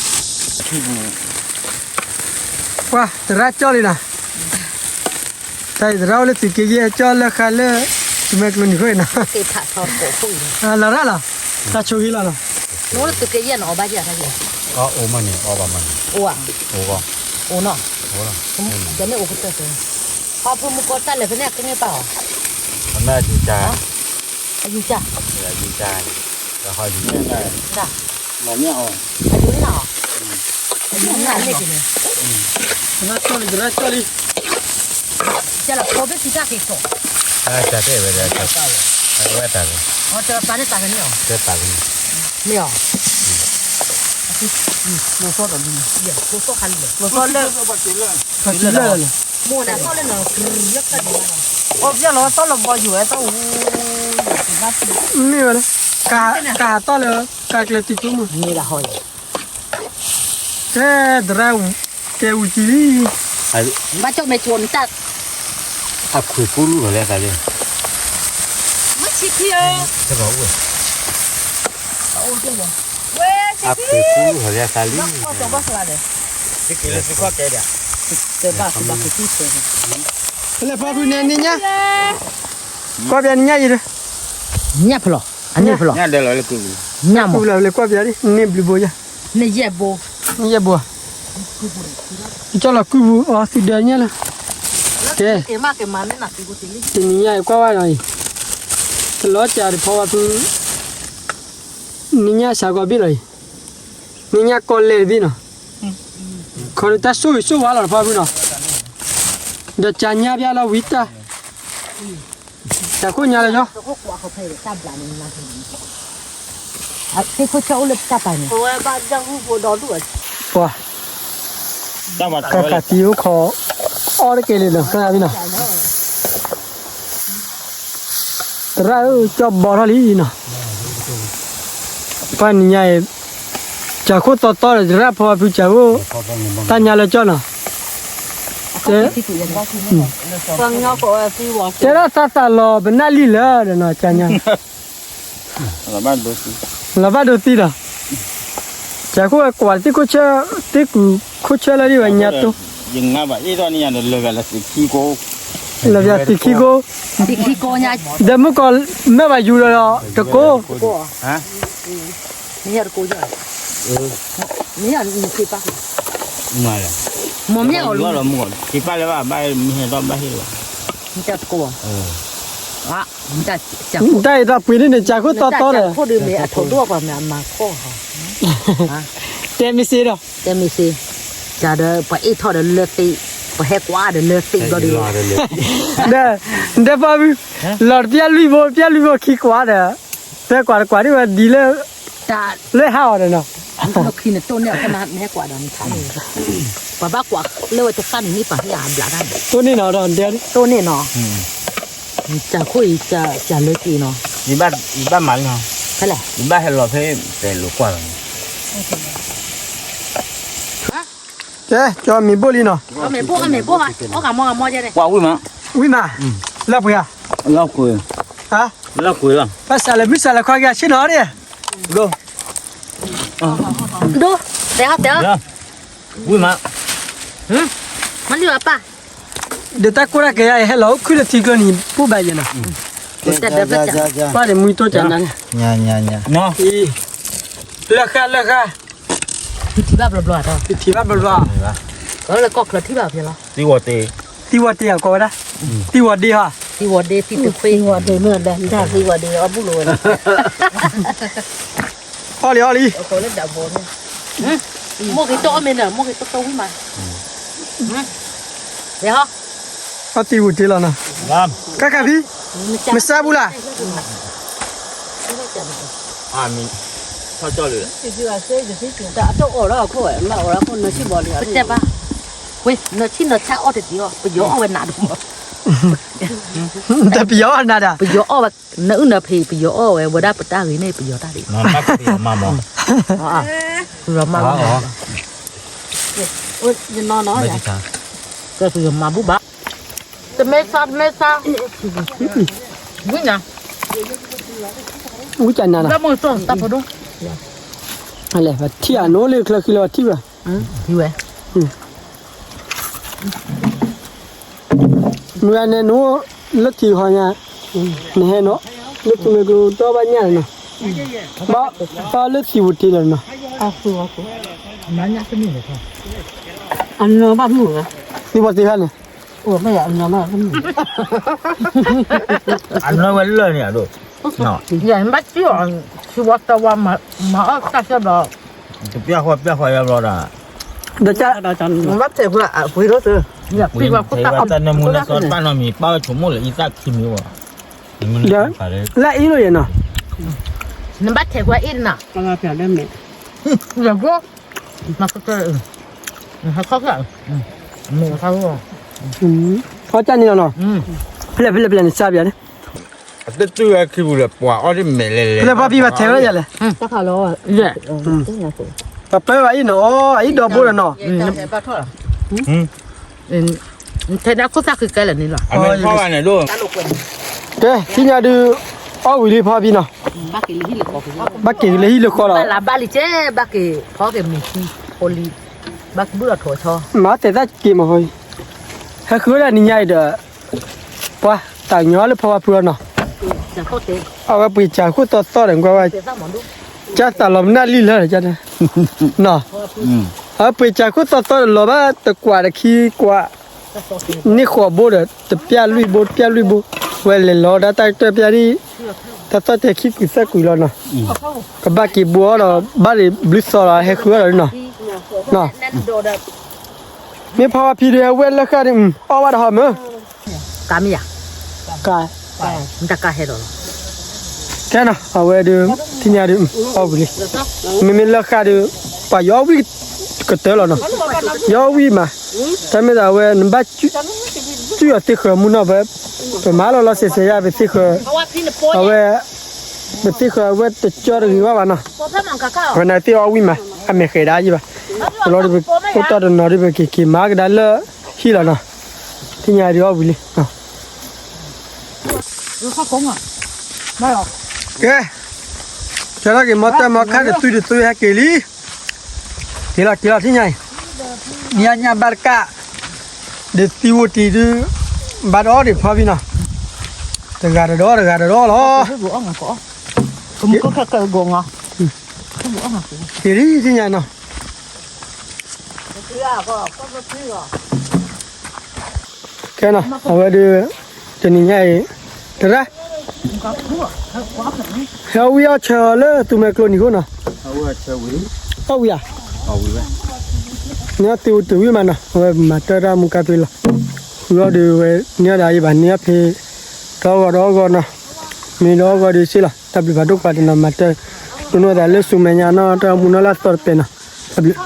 ပှၤသရၣ်ကၠီလံနီၤ တၢ်အံၤသရၣ်အိၣ်လၢသုးက့ယဲၢ်ကၠီလၢဃါလၢ သုးမဲာ်ကျိနံၤဃိအံၤနီၤ, လီၤရၣ်လီၤ, တၢ်ဆိဟံးလီၤနီၤ, နအိၣ်လၢသုးက့ယဲၢ်နီၤ အီၣ်ဘၣ်ယဲၢ်တၢ်ယဲၢ်, အိၣ်မးန့ၣ် အီၣ်ဘၣ်မးန့ၣ်, အိၣ်, အိၣ်နီၤ, ယမ့ၢ်အိၣ်ကတၢၢ်စ့, ဖါဖုမူကီၢ်တၢ်လဲၤဖဲန့ၣ်အကန့ၢ်ပၢ်အီၤ, အယူၤကၢ်, အယူၤကၢ်, အယူၤကၢ်, အယူၤန့ၣ်အီၤ, သရၣ်ကၠီလံ သရၣ်ကၠီလံ, ကဲလီၤဖိဘ့ၣ်သံတၢ်က့ၤစိး, တၢ်တဲဝဲဒၣ်, ဝဲတၢ်လီၤ, တၢ်န့ၣ်တၢ်ကန့ၢ်အီၤ, တၢ်ကန့ၢ်, မ့ၢ်အီၤ, ဖိသီၣ်တၢ်လံ, ဖိသီၣ်ခါလံ, ဖိသီၣ်လၢ, မိၢ်နၤသီၣ်လၢနၤ, လၢခၢၣ်ဒံးဘၣ်နီၤ, အီၣ်ပျဲလီၤသီၣ်လၢဘီယူၤဝဲသီၣ်ဝူ, မ့ၢ်ဝဲလၢ, ကဟးသီၣ်လၢ, ကကျဲၤတံၤကျိမး, မ့ၢ်ဒၣ်ဟီယဲၢ် ကဲသရၣ်, ကဲဝံၤကံလံ, ဘၣ်ကၠီၣ်မဲာ်ဆိးနတၢ်, အခွံးကူလူၢ်လီၤလၢသးလံ, မ့ၢ်ဆံခံဧၢ, အခွံးကူလူၢ်လီၤလၢသးလံ, လဲၤဖီဖုန့ၣ် နညၣ်, ကွၢ်ပျဲနညၣ်အံၤဒီး, ညၣ်ဖဲလဲၣ်, အန့ၣ်ဖဲလဲၣ်, ညၣ်ဒဲးလီၤလၢကူ, ညၣ်မး, လၢကွၢ်ပျဲလံ, နန့ၢ်ဘျုးဘိယၤ, နယဲၢ်ဘိ, နယဲၢ်ဘိဧါ, ကၠီလီၤကုပူၤအီၤသုဒၢးညၣ်လၢ, ကဲ, တနံၤညါအံၤကွၢ်ဝဲနီၤအံၤ, တလီၤစှၤတဖီဝဲဖု, နညၣ်စှၤကီးဘ့ၣ်လီၤအံၤ, နညၣ်ကီလဲၣ်တဘ့ၣ်နီၤ, ခီဒုးတၢ်ဆိၣ်ဂ့ၤဆိၣ်ဝါလီၤတဖီဖုနီၤ, ဒီးကၠၤညၣ်ပျဲလီၤဝံၤတၢ်, တၢ်ခိၣ်ညါလၢယီၤ, သ့ၣ်ခိၣ်ဆၢအိၣ်လၢတၢ်ပာ်န့ၣ်, ပှၤ, ကးကးတံၤအိၣ်ခိး, အီၣ်တက့ၢ်လံနီၤ သရၣ်ဖံနီၤ, သရၣ်ဧၢ ကၠီဘီထီၣ်လံနီၤ, ပှၤနံၤညါအံၤ, ကၠၤခိၣ်သီသီဒီး သရၣ်ဖီဖုကၠၤခိၣ်, တၢ်ညါလၢကၠီနီၤ, တဲ, တဲဒၣ်သးသးလီၤပနၢ်လံလၢဒီးနီၤ ကၠၤညါ လီၤဘၣ်ဒိသံဒီး, ကၠၤခိၣ်ဝဲကွၢ်သ့ၣ်ခိၣ်ဆၢ, သ့ၣ်ကူခိၣ်ဆၢလၢဒ်ဝဲညါတိ, လၢပျးသံခံကိ, ဒီးမုၣ်ကီၤမၢဘၣ်ယူၤဒီးတကိး, မ့ၢ်တကိး, မ့ၢ်, မ့ၢ်, တၢ်အံၤဒီးပှ့ၤန့ၢ်န့ၣ် ကၠၤခိၣ်သီသီဒီး, တဲမ့ၢ်စ့ဒီး, တဲမ့ၢ်စ့, ကၠၤဒီးပှၤအ့ၣ်ထီၣ်ဒီးလၢသ့, ပှၤဟဲကွၢ်ဒီးလၢသ့ဘျီဒီး, ဒီး, ဒီးပှၤ, လီၤတပျၢ်လွံၢ်ဘိ ပျၢ်လွံၢ်ဘိခံကွၢ်ဒီး, သဲကွၢ်တကွၢ်ဒ်ဝဲဒ်လၢ, လၢဟးအီၤဒီးနီၤ, ပှၤဘၣ်ကွၢ်လၢဝဲတဃၣ်န့ၣ် မ့ၢ်ပှၤဟ့ၣ်အဘျးတၢ်န့ၣ်, တိၢ်န့ၢ်နီၤ, တိၢ်န့ၢ်နီၤ, ကၠၤခိၣ်အံၤ, ကၠၤလၢက့ၤနီၤ, ယဘၣ်မၤလံနီၤ, ဖဲလဲၣ်, ယဘၣ်ဟဲလီၤဖဲ, တဲလိာ်ကွၢ်လီၤ, ကဲ, ကၠီမ့ၤဘိၣ်လံနီၤ, မ့ၤဘိၣ်, မ့ၤဘိၣ်, အီၣ်ကမီကမီယဲန့ၣ်, ကွၢ်ဝံၣ်မး, ဝံၣ်မး, လၢပှ့ၤဧါ, လၢပှ့ၤလီၤ, လၢပှ့ၤလီၤ, ဘၣ်စးလဲၤမုၢ်စးလဲၤခွါက့ၤအဆ့ၣ်နီၤဒၣ်, ဒိ, ဒိ, တဲဟီတဲဟီ, ဝံၣ်မး, မၤလံအပၢ်, ဒီးတၢ်ကိၢ်တၢ်ကဲယါအံၤ ဟဲလီၤအိၣ်ခုၣ်လၢထံကျိနံၤ ပူၣ်ဘၣ်ယဲနီၤ, ကွၢ်န့ၣ်မုၢ်တိၢ်ကၢ်နၤ, လၢဃါလၢဃါ, ထံဘၣ်ဘျီဘျီ, ထံဘၣ်ဘျီဘျီ, လၢကီၢ်ချၢထံဘၣ်ဖဲလီၤ, သံဝီၤတ့, သံဝီၤတ့အကိးဝဲဒၣ်, သံဝီၤဒ့ဟီ, သံဝီၤဒ့, သံဝီၤဒ့, သံဝီၤဒ့, အီၣ်ဘူၣ်လိာ်ဝဲလီၤ, အီၣ်လံအီၣ်လံ, မိၢ်ဂ့ၤတိၢ်အီၣ်မ့ၢ်နၤ မိၢ်ဂ့ၤတိၢ်တိၢ်ဝံၣ်မး, ဟီ, အသံဝူၤတ့ၢ်လီၤနီၤ, ကါကါဖံ, မ့ၢ်စါဘူးလၢ်, တၢ်အီၣ်လၢအခိၣ်ဝဲ မ့ၢ်အီၣ်လၢအခိၣ် နၢဆံၣ်ဘီလံ ပတဲဘၣ်, ဝဲ နၢဆံၣ်နၢဆါအီၣ်တသ့အီၤ ပယီၤအီၣ်ဝဲနးဒိၣ်မး, တပယီၤအီၣ်နးဒၣ်, ပယီၤအီၣ်ဝဲ နအုၣ်နဖံး ပယီၤအီၣ်ဝဲ ဝဲဒၣ်ပတၢ်ဂ့ၤန့ၣ် ပယီၤတၢ်ဒ်, မၤမး, မၤမး, မၤဘူးဘၣ်, တမ့ၢ်ဆါ တမ့ၢ်ဆါ, ဝံၣ်နၤ, ဝံၣ်ကနၤလီၤ, ပထံၣ်အနိလၢချၢဃံလီၤထံၣ်ဝဲ, မုၢ်ဂၤန့ၣ် နအိၣ်လၢထံဟီညါ, နဟဲနီၤ, လၢထံမ့ၢ်ကျိတီဘၣ်ညၣ်လီၤနီၤ, ဘၣ်လၢထံဝူၤတ့ၢ်လီၤနီၤ, အနီၤဘၣ်မုၢ်ဂၤ, သံဘီသ့ခါန့ၣ်, အနီၤဝဲလၢာ်န့ၣ်အဒိၣ်, ယဘၣ်စံၣ်အီၤ, ထံဝါသဝါ, မၤအီၣ်တၢ်စၢဘျီ, တပျၢ်ဃီပျၢ်ဃီယါဘျီဒီး, ဘၣ်ထဲးကွံာ်အပှ့ၤဒီး, တၢ်နမူနသီတဖၣ်နီတမံၤ ပၢ်ဝဲဆိကမိၣ်လၢအံသၣ်ခံမံၤဘၣ်, လၢအံၤလီၤယဲၢ်နီၤ, နဘၣ်ထဲးကွံာ်အံၤနၤ, ယဲၢ်ဘျိ, နဟဲခီၣ်ဖျၢၣ်, မ့ၢ်ခါ, ခီၣ်ကၢ်န့ၣ်လီၤနီၤ, ဖဲလဲၣ်ဖဲလဲၣ်ဖဲလဲၣ်နစါပျၢ်န့ၣ် အတတုၢ်ဝဲခံပူၤလၢပှၤအီၣ်ဒ်မဲာ်လဲၣ်လဲၣ် ဖဲလဲၣ်ဖီဖံဘၣ်ထဲးဝဲယဲၢ်လဲၣ်, ပပၢဘၣ်အံၤနီၤ, အံၤဒီဘိဒီးနီၤ, ထဲဒၣ်ခိၣ်သၣ်ဃံကဲလၢာ်န့ၣ်လီၤ, ကဲ သ့ၣ်ညါဒုး, အီၣ်ဝံၤလံဖီဖံနီၤ, ဘၣ်က့ၤလၢဟံၣ်လၢဃီလီၤ, ဘၣ်လၢဘၣ်လံကဲ ဘၣ်က့ၤဖီက့ၤမုၢ်ဆံဖိလံ, ဘၣ်ကဘုၣ်လီၤထိးဆီ, မၤတဲသၣ်က့ၤမးဖီဖံ, ဟဲဃုဝဲဒၣ်နံၤညါအံၤဒီး, ပှၤသးကညီၤလၢဖီဖံဖုအီၤနီၤ, အဝဲပှ့ၤစၢ်ခိၣ်သီသီဒီးကွၢ်ဝဲ, ကၢ်သးလီၤမနုၤလံလၢာ်, အဝဲပှ့ၤစၢ်ခိၣ်သီသီဒီးလီၤဘၣ်တကွၢ်တခံကွၢ်, န့ၢ်ဃိးဘိဒီး တပျၢ်လွံၢ်ဘိ တပျၢ်လွံၢ်ဘိ, ဝဲလဲၤလီၤဒၣ်တၢ်ကတၢၢ်ပျၢ်ဒ်, တၢ်သီၣ်တဲာ်ခံကွံာ်သၢကွံာ်လီၤနီၤ, ကဘၣ်က့ၤဘိအီၤဒီး ဘၣ်ဒံးဘျုးသီလီၤ ဟဲဃုအီၤဒီးနီၤ, မ့ၢ်ဖီဖံဒုးဟဲဝဲလၢဃာ်ဒီး အီၣ်ဘၣ်တဟီမၢ်, ကါမ့ၢ်ယၤ, ကါ, နတၢ်ကါဟဲဒီးလီၤ, ကဲနီၤ အဝဲဒုး, သ့ၣ်ညါဒုး, အီၣ်ဝံၤလံ, မ့မ့ၢ်လၢဃာ်ဒီး, ပှၤယီၤအီၣ်ဝံၣ်ကတၢၢ်လီၤနီၤ, ယီၤအီၣ်ဝံၣ်မး, တၢ်မ့ၢ်သးဝဲ နဘၣ်, စုၣ်အီၤသ့ၣ်ဃၢၤမူနီၤ ပ, ပမၤလီၤလီၤဆဲးဆဲးယါပသ့ၣ်ဃၢၤ, အဝဲ, ပသ့ၣ်ဃၢၤအဝဲတကၠီတဂ့ၤဘၣ်ဘၣ်နီၤ, ဝဲန့ၣ်သ့ၣ်အီၣ်ဝံၣ်မး, အမဲာ်ဃဲးဒၣ်ယံၣ်ဘၣ်, ပလီၤဒုးပအိၣ်တီၢ်တနီၤဒုးပက့ၤက့ၤမၤကဒါလၢဟံၣ်လီၤနီၤ, သ့ၣ်ညါဒုးအီၣ်ဝံၤလံ ကဲ, ကဲထီၣ်က့ၤမီတၢ်မီခါတသွံၣ်တသွံၣ်ဟဲက့ၤလံ, က့ၤလီၤက့ၤလီၤထံၣ်ညါအံၤ, နံၤညါဘၣ်တကး, ဒ်သံဝူၤတံၤဒုး, ဘၣ်ဒီးအီၣ်ဒံးဖီဖံနီၤ, တဂၤတဒီးတဂၤတဒီးလီၤ, က့ၤလံထံၣ်ညါနီၤ ကဲနီၤ အဝဲဒုး, တနံၤညါအံၤ, တရၣ်, ဟဲအီၣ်ဝံၣ်အီၣ်ဆၢအီၤလၢသူမဲာ်ကျိနံၤဃိနီၤ, အီၣ်ဝံၣ်ဧါ, န့ၢ်အီၣ်သံဝူၤတံၤဝံၣ်မးနီၤ အဝဲမၤတၢ်တၢ်မူကါဖဲလီၤ, ဃုအီၣ်ဒုးဝဲန့ၢ်အီၣ်ဒၣ်အံၤဘၣ်န့ၢ်အီၣ်ဖဲ, ဒီဂီၤဒီဂီၤနီၤ, မ့ၢ်ဒီဂီၤဒုးစ့လီၤ တၢ်ဘျုးဖးဒိၣ်ပှၤတနီၤမၤတၢ်, ဒိၣ်နီၢ်သးလၢဆူမဲာ်ညါနီၤ တၢ်မူနီၢ်လၢအသီတပဲာ်နီၤ, တၢ်ဘျုး